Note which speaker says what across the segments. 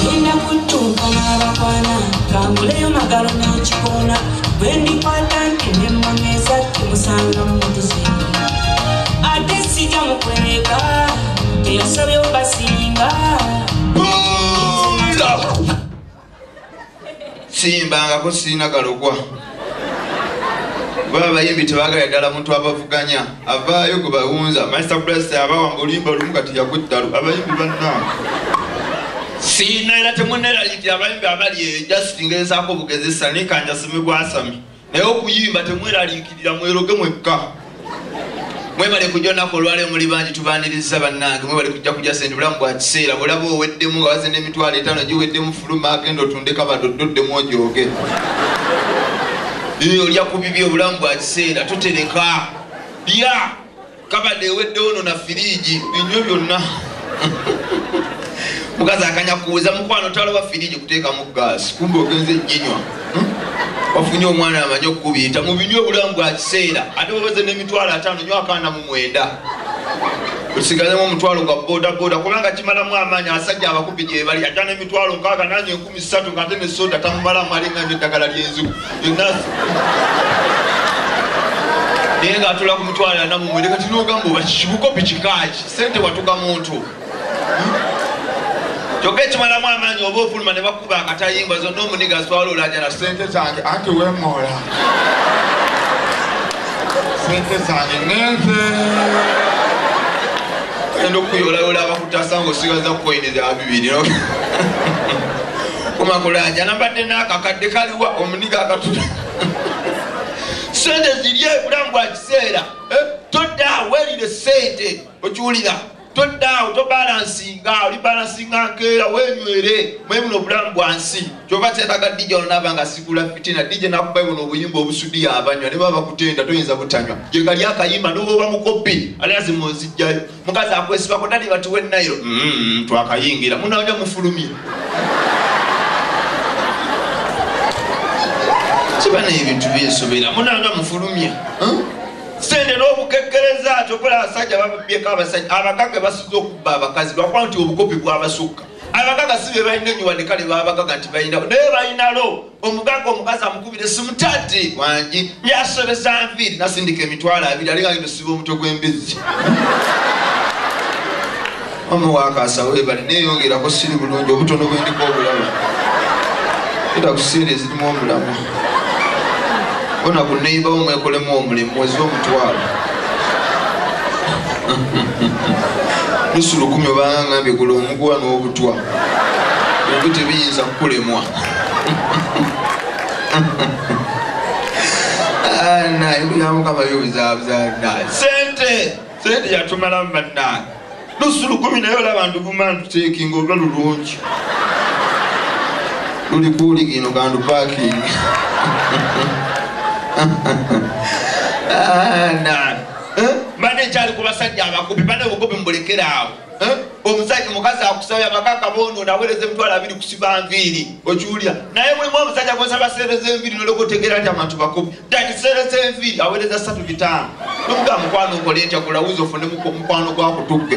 Speaker 1: Ngenda kutuuka n'abakwana kanguleyo magalo n'ekikoona bwe ndikwata nti ne mmanyweza temusanga mutuzi ate sijja mukweka teyasabye obasinga.
Speaker 2: Simbangako sirina galogwa. Baba abayimbi tebaagala ddala muntu abavuganya avaayo gwe bawunza. Master Blaster abawanga oluyimba lumu kati yaguddalu. Abayimbi bannange siina era temweneraliikira abayimbi abali eyo just ngezaako bugezesa naye kanjasime bwasami naye okuyimba temweraliikirira mweroge mwekka. Mwebale kujja olunaku olwaleero muli bangi tubaaniriza bannange. Mwebale kujja kujja sente bulamu bwa kiseera bulaba oweddemu nga waze n'emitwalo etaano giweddemu fuluma agenda otunde kabadde oddemu ojooge. Olya ku bibyo obulamu bwa kiseera totereka lya kabadde eweddewo no na firiigi binywe byonna. Mukazi akanya kuuza mukwano taloba firiigi kuteekamu gaasi kumbe ogenze ejjinywa. Wafunye omwana amanyi okukubiyita mu binywe obulamu bwa kiseera ate obaze n'emitwalo ataano nywa akaana mu mwenda osigazemu omutwalo gwa bodaboda kubanga kimalamu amaanyi abasajja abakubi gye bali ajja n'emitwalo nkaaga nanye 13,000 ng'ate ne soda tamumalamu alinga eddagala ly'enziku yonna naye ng'atula ku mitwalo 49 kati n'ogamba oba kibukopi kikaaki sente watuga muntu. Kyokka ekimalamu amaanyi oba ofuluma ne bakuba akatayimbwa zonna omuniga aswala olajana
Speaker 3: sente zange anti weemoola sente zange ngenze
Speaker 2: ogenda okuyoolayoola abakutasa ng'osigaza koyini za 2 kumakulajana mbadde n'akakadde kaliwa omuniga akatula sente zirye bulamu bwa kiseera todda weerire sente okiwulira toddaawo tobalansinga oli balansinga nkeera weenywere mwemuno obulamu bwa nsi kyova kyetaaga DJ ono naaba nga sigula fitina DJ nakuba buno obuyimba obusudiya abanywa ne baba bakutenda toyinza butanywa gye kali akayimba n'oba mukopi alias munzijjayo mukazi akwesibako dadi batuwe Nile twakayingira munawja mufulumye kiba n'ebintu byensobera munawja mufulumye. Sente n'obukekkereza kyokola abasajja bababyeko abasajja abagagga basize okubba abakazi lwakuba nti obukopi bwabasukka. Abagagga si be balina ennyo wadde kale babagagga nti balina naye balinalo omugagga omukazi amukubira essimu tadde wangi njasobesa nviiri nasindika emitwalo 2 alinga ngenda osiba omutwe gw'embizzi. Mama wakaasa weebale neeyongerako siri bulungi obutono bwe ndiko obulaba era ku sente ezirimu omulamu ona ku neighbor wo mwekolemu omulimu mwezi omutwalo 10,000 obanga ngambye gula omuguwa n'obutwa ebyo tebiyinza kukulemwa. Naye Mukama byobuzaabuza sente sente yatumalamu bannange 10,000 naye olaba nduvuma ntuteekinga olwa lulungi luli kuuligino kandupakinga. Mbadde nkyali ku basajja abakopi bane obukopi mbulekere awo. Omusajja omukazi akusabye abakaka boonoona aweereza emitwalo 2 kusiba nviiri okiwulira naye mulimu omusajja gw'osaba seereza enviiri n'olyoka otegeera nti abantu bakopi dati seereza enviiri aweereza 3,500 n'omugamba mukwano nkole ntya gula wuzi ofune mukwano gwakutugge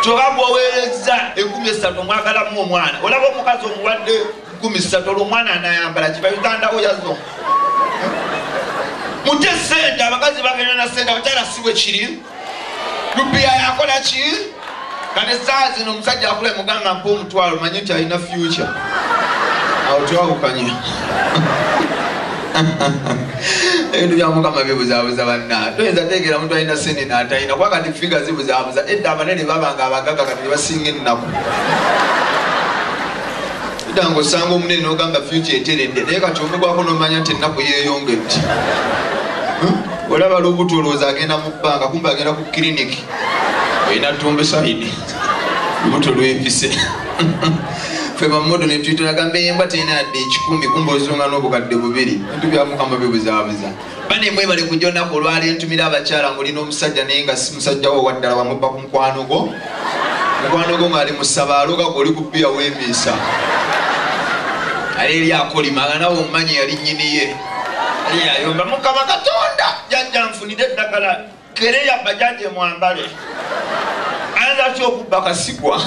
Speaker 2: kyokka bw'oweereza 3,000 omwagalamu omwana olaba omukazi omuwadde 13,000 olwo omwana anayambala kiba Uganda oyazo mute sente abakazi bagenda na sente abakyala si bwe kiri lupiya yakola ki kati essaawa zino omusajja akula mugamba mpa omutwalo manye nti alina future awo twawukanye. Ebintu bya Mukama bibuzaabuza bannange toyinza tegeera muntu alina sente n'atalina kuba kati figa zibuzaabuza edda abanene babanga abagagga kati tebasinga ennaku. Edda ng'osanga omunene n'ogamba future eteredde naye kati omugwako n'omanya nti ennaku yeeyongedde. Olaba lubuto olowooza agenda mu bbanga kumbe agenda ku kiriniki olina tumbe sayidi lubuto lwempise. Ffe bamodo ne tuyita nagamba embwa terina yadde 1,000 kumbe ozonga n'obukadde 2. Ebintu bya Mukama bibuzaabuza. Bane mwebale kujja olunaku olwaleero ntumira abakyala ng'olina omusajja naye nga si musajja wo waddala wamubba ku mukwano gwo. Mukwano gwo ng'ali mu ssabaalo ga gw'oli ku bbiya weemiisa ali eri akolima nga nawe omumanyi yali nnyini ye ali ayomba Mukama Katonda jjajja nfunire eddagala kereya bajjaje mwambale. Anza Lwaki okubba kasigwa?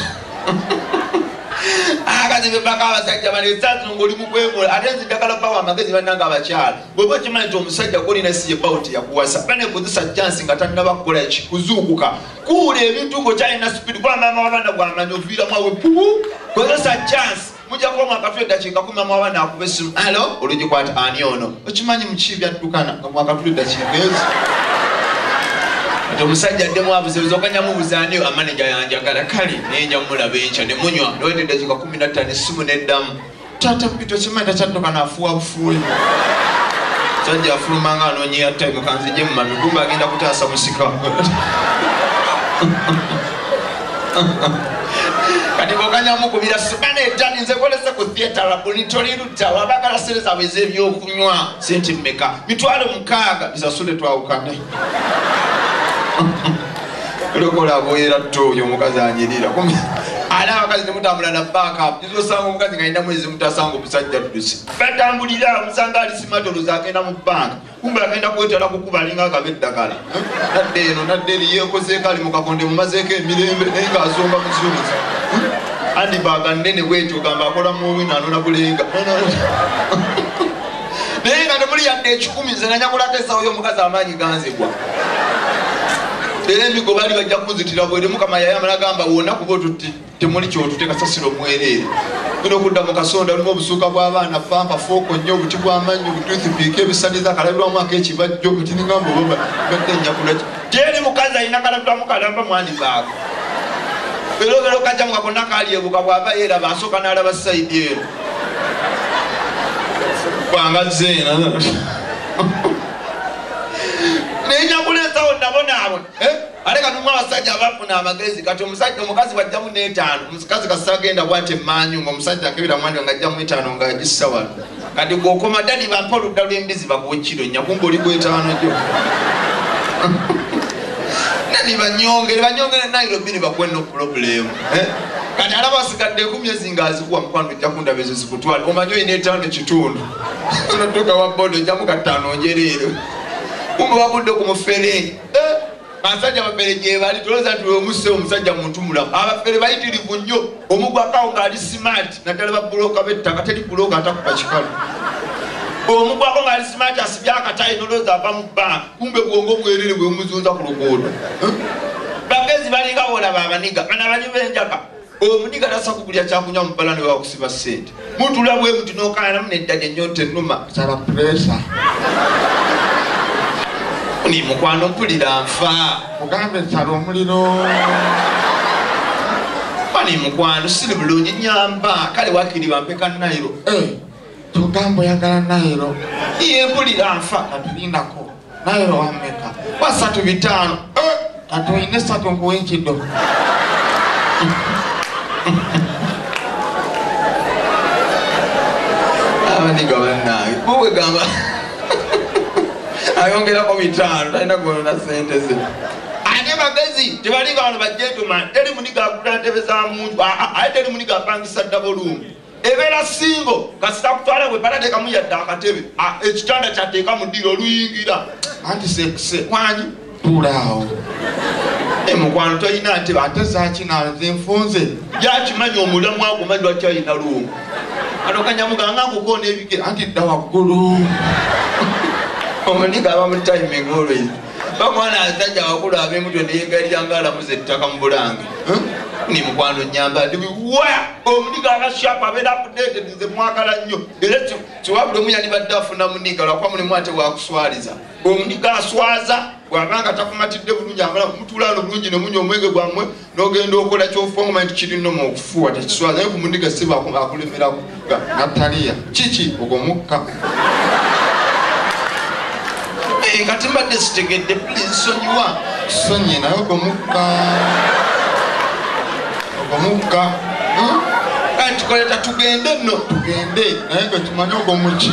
Speaker 2: Akazi bebaka abasajja bano esaazi ng'oli mu kwemola ate nze njagala bawa amagezi bannange abakyala. Bw'oba okimanyi nti omusajja gw'olina si ye bbawo teyakuwasa, banekozesa chance nga tannaba kukola ki kuzuukuka. Kuula ebintu ng'okyalina speed kuba maama w'abaana gw'amanyi oviiramu awo pubu. Kozesa chance. Mujja kuba mwakatula eddakiika 10 maama w'abaana akuba essimu. Alo, olugikwata ani ono? Okimanyi muki byaddukana nga mwakatula eddakiika ezo? Ate omusajja addemu abuzebuze okanyamubuza ani amaneja yanjagala kale naye nja mulaba enkya ne munywa nowedde eddakiika 15 essimu neddamu. Taata Peter okimanyi takyaddukana afuuwa bufuuyi. Musajja afuluma nga anoonya airtime kanzije mu mami kumbe agenda kutaasa musika. Kati bw'okanyamukubira sibana edani nze kolese ku theatre labuni toli ludda wabagala ssente zaabwe ez'ebyokunywa sente mmeka 600,000 bisasule twawukane. Olokola aboyera tto oyo omukazi anyirira. Ate abakazi temutambula na backup. Osanga omukazi ng'alina mwezi mutasanga omusajja adduse. Batambulira omusanga ali simatolozi agenda mu bbanka. Kumbe agenda kwetala kukuba alinga akaba eddagala. Nadda eno nadda eri yeekozeeko ali mu kakonde mumazeeko emirembe naye ng'azomba muzunzi. Handbag nnene bw'etyo ogamba akola mu wino anona bulenga. Naye nga temuli yadde 1,000 nze nanyakulako ensawo y'omukazi amaanyi ganzigwa. Era emigo baali bajja kunzitira bwere Mukama yayamala agamba wonna kuba temuli ky'otute kasasiro mwereere. Gino okudda mu kasonda lumu obusuuka bw'abaana pampa fooko nnyo obuti bw'amannyo obutoothpick ebisaniza akalabirwamu ak'ekibajjo kati ningamba oba badde nnyakula ki. Teri mukazi alina kalabirwamu kalamba mwandibaago. Era obeera okajja mu kakonna kalyebuka bw'ava yeeraba asooka n'alaba sayidi eno. Bwanga zeena. Naye nnyakula ensawo nabonaabona. Ate kati mumu abasajja abafuna amagezi kati omusajja omukazi bw'ajjamu n'etaano omukazi kasita agenda bw'ati emmanju ng'omusajja akebera mwanju ng'ajjamu etaano ng'agissa wano. Kati gw'okoma ddali bampa oludda lw'embizi bakuwe kiro nnya kumbe oli ku etaano gyo. Nani banyongere Nairobi bakuwe no problem. Kati alaba asigadde 10 ezi ng'azikuwa mukwano ojja kundaba ezo zikutwale omanyi olina 5.5. Onotuuka wa boda ojjamu 5 njereere. Kumbe wagudde ku mufere. Abasajja abafere gye bali tolowooza nti omusse omusajja muntu mulamu. Abafere bayitirivu nnyo omugwakawo ng'ali smart naddala babbulooka b'ettaka teri bbulooka atakuba kikalu. Omugwako ng'ali smart asibye akatayi nolowooza ava mu bbanka kumbe bwongo bwerere bwe bumuzunza ku luguudo. Bagezi balinga bw'olaba abaniga bano abanywi b'enjaga. Omuniga tassa kugulya kyakunywa mu bbala ne bakusiba ssente. Mutula bwe muti n'okaayanamu n'eddala ennyonta ennuma.
Speaker 3: Sala pressure.
Speaker 2: Ni mukwano mpulira nfa.
Speaker 3: Mugambe nsala omuliro.
Speaker 2: Bani mukwano siri bulungi nnyamba kale waakiri bampe ka Nairo.
Speaker 3: Tugamba oyagala Nairo.
Speaker 2: Iye mpulira nfa.
Speaker 3: Katulindako. Nairo wameka?
Speaker 2: Wa 3,500.
Speaker 3: Kati oyina 3 nkuwe ekido.
Speaker 2: Abaniga bannange bwegamba ayongerako 500 talina kwonona ssente ze. Ate bagezi tebalinga bano ba gentleman teri muniga agula ntebe za muntu ate teri muniga apangisa double room. Ebeera single kasita kutwala bwe batateekamu yadde akatebe ekitanda kyateeka mu ddiiro oluyingira.
Speaker 3: Anti sekuse
Speaker 2: wangi
Speaker 3: tuula awo.
Speaker 2: Mukwano tolina ntebe
Speaker 3: ate zaakina nze nfunze.
Speaker 2: Yakimanyi omulamu agumanyi lwaki alina luumu. Kano kanyamuganga nkukoona ebigere
Speaker 3: anti dda waggulu.
Speaker 2: Omuniga aba mu timing always. Bamwana abasajja abakulu ab'emutwe ne yeegayirira ng'alamuza ettaka mu Bulange. Ni mukwano nnyamba ndi wa omuniga aba sharp abeera updated nze mwagala nnyo. Era kiwabula omu yandibadde afuna muniga lwakuba mulimu ate wakuswaliza. Omuniga aswaza bw'abanga takumatidde bulungi amala mutuula wano bulungi ne munywa omwenge gwammwe n'ogenda okola ky'ofuuwa ng'omanyi nti kiri nnomo okufuuwa tekiswaza naye ku muniga si akulemerako.
Speaker 3: Natalia
Speaker 2: kiki
Speaker 3: ogwo mukka.
Speaker 2: Kati mbadde sitegedde please nsonyiwa.
Speaker 3: Sonyi naye ogwo mukka. Ogwo mukka.
Speaker 2: Kati tukoleta tugende nno.
Speaker 3: Tugende naye gwe tumanyi ogwo muki?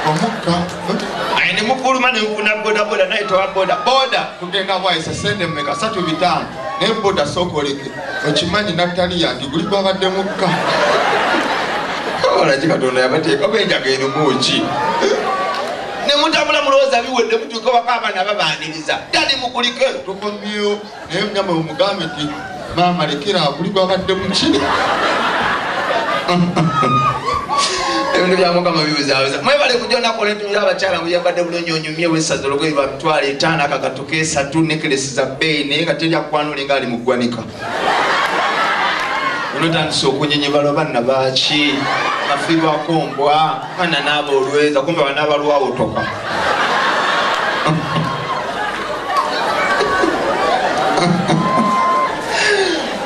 Speaker 3: Ogwo mukka.
Speaker 2: Aye ne mufuluma ne nfuna bodaboda naye towa boda. Boda.
Speaker 3: Tugenda bwayise ssente mmeka 3,500 naye boda sooka oleke. Okimanyi Natalia nti guli gwabadde mukka.
Speaker 2: Olaki Katonda yabateeka oba enjaga erimu ki? Ne Mutambula mulowooza biwedde mutuuke waka abaana babaaniriza. Dali mukulike.
Speaker 3: Tukomyewo naye nyama omugambe nti maama lekera guli gwabadde mukiri.
Speaker 2: Ebintu bya Mukama bibuzaabuza. Mwebale kujja olunaku olw'entumira abakyala muyambadde bulungi onyumye wessaza olugoye lwa 50,000 akagato k'esatu necklace za bbeeyi naye nga teri akwanula nga ali mu ggwanika. Onotandise okunyinyibala banna baaki nafiirwako mbwa ana naaba olweza kumbe banaabalwawo toka.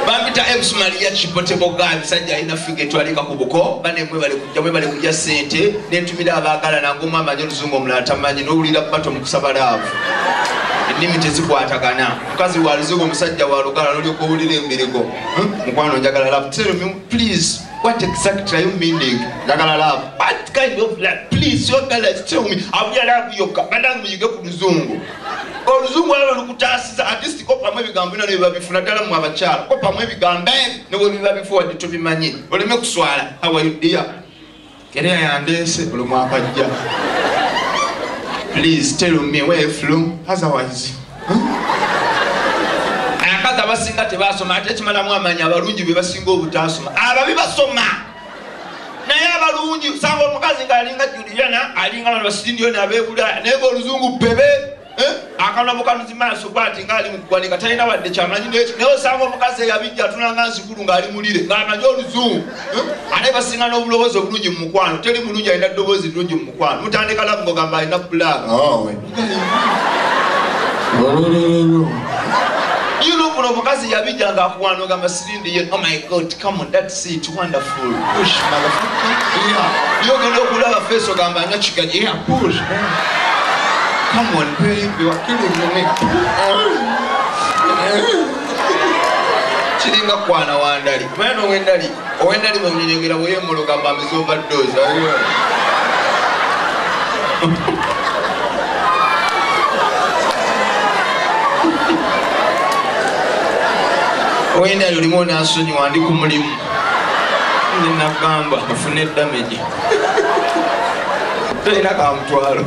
Speaker 2: Bampita Ems Maria Chipotebo Guy, musajja alina figa etwalika ku buko bane mwebale kujja ssente nentumira abaagala nange amanyi oluzungu omulala tamanyi n'owulira bato mu kusaba laavu. Ennimi tezikwatagana. Mukazi wa luzungu omusajja wa lugala n'olyoka owulira embirigo. Mukwano njagala love. Tell me please, what exactly are you meaning? Njagala love. What kind of love? Please, your girl, tell me. Awulira love yokka. Banange muyige ku luzungu. Oluzungu olwo lukutaasiza at least kopamu ebigambo bino ne biba bifuna ddala mmwe abakyala. Kopamu ebigambo ebyo ne bwe biba bifu wadde tobimanyi. Oleme kuswala. How are you dear? Kereya yandeese olwo mwakajja. Please tell me where you from, otherwise. Abakazi abasinga tebasoma ate ekimalamu amaanyi abalungi be basinga obutasoma. Ababi basoma. Naye abalungi osanga omukazi ng'alinga Juliana, alinga bano basindiyoni abeebulaya naye ng'oluzungu ppebe. Akanwa bukanuzi maaso bw'ati ng'ali mu ggwanika talina wadde kyamanyi n'ekyo. Naye osanga omukazi eyabijja atunula nga nzikulu ng'ali mulire ng'amanyi oluzungu. Ate basinga n'obulowoozi obulungi mu mukwano. Teri mulungi alina ddoboozi ddungi mu mukwano. Mutandika love ng'ogamba alina pulaani. You know, omukazi yabijja ng'akuwaana ogamba sirindi ye. Oh my God, come on, that's it, wonderful. Push, motherfucker. Yeah. Yogenda okulaba face ogamba anywa kigaji. Yeah, push. Come on, baby, you're killing me. Kiringa kwana wandali. Mwana owendali. Owendali bw'omunyenyegera bw'oyemula ogamba amize overdose. Owendali olimu onansonyiwa ndi ku mulimu. Nagamba nfune damage. Tolina ka mutwalo.